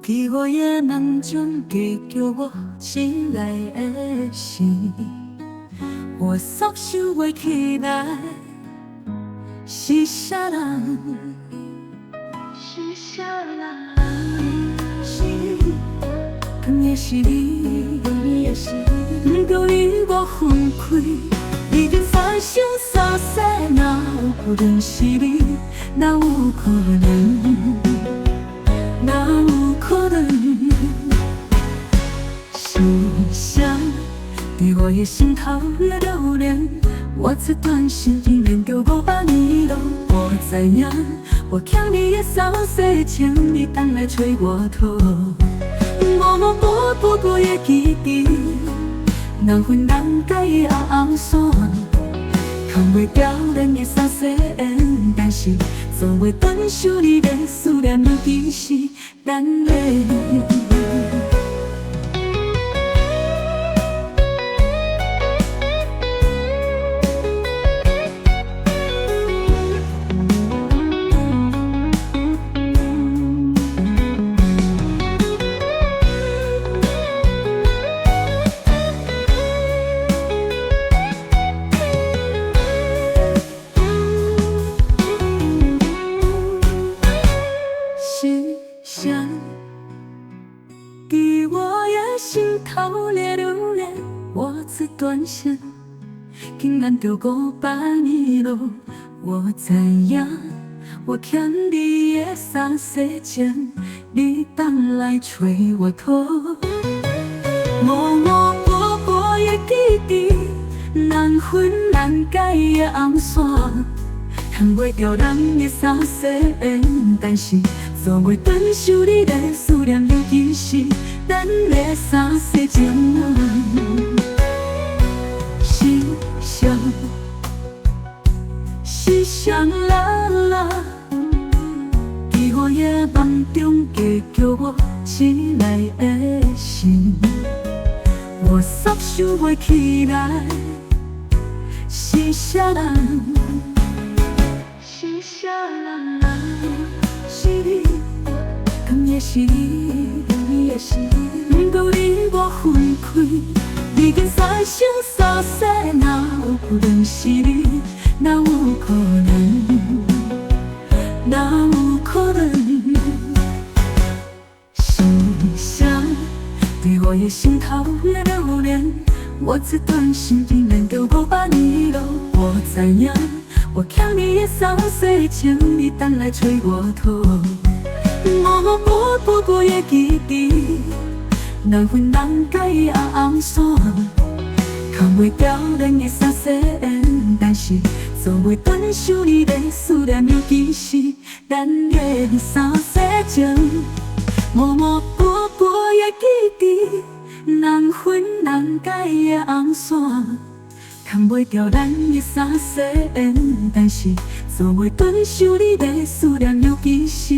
佇我的夢中加叫我起來的時，我煞想袂起來是啥人？是啥人？是，敢會是你？毋著你我分開，已經三生三世，哪有可能是你？哪有可能？哪有可能？是誰佇我的心頭咧留戀？我這段心已連著500年囉。我知影，我欠你的三世情，你轉來揣我討。模模糊糊的記憶，難分難解的紅線，藏袂牢咱的三世緣，但是做袂斷想你的思念，尤其是咱的。是誰佇我的心頭咧留戀？我這段線竟然著500年囉。我知影，我欠你的三世情，你轉來揣我討。模模糊糊的記憶，難分難解的紅線，藏袂牢咱的三世緣，但是做袂斷想你的思念，尤其是咱的三世情。是誰？是誰啦啦？佇我的夢中加叫我起來的時，我煞想袂起來是啥人？是啥人？是你，敢會是你？毋著你我分開，已經三生三世，哪有可能是你？哪有可能？哪有可能？是誰佇我的心頭咧留戀？我這段心已連著500年囉。我知影，我欠你的三世情，你轉來揣我討。模模糊糊的記憶，難分難解的紅線，藏袂牢咱的三世緣，但是做袂斷想你的思念，尤其是咱的三世情。模模糊糊的記憶，難分難解的紅線，藏袂牢咱的三世緣，但是做袂斷想你的思念，尤其是。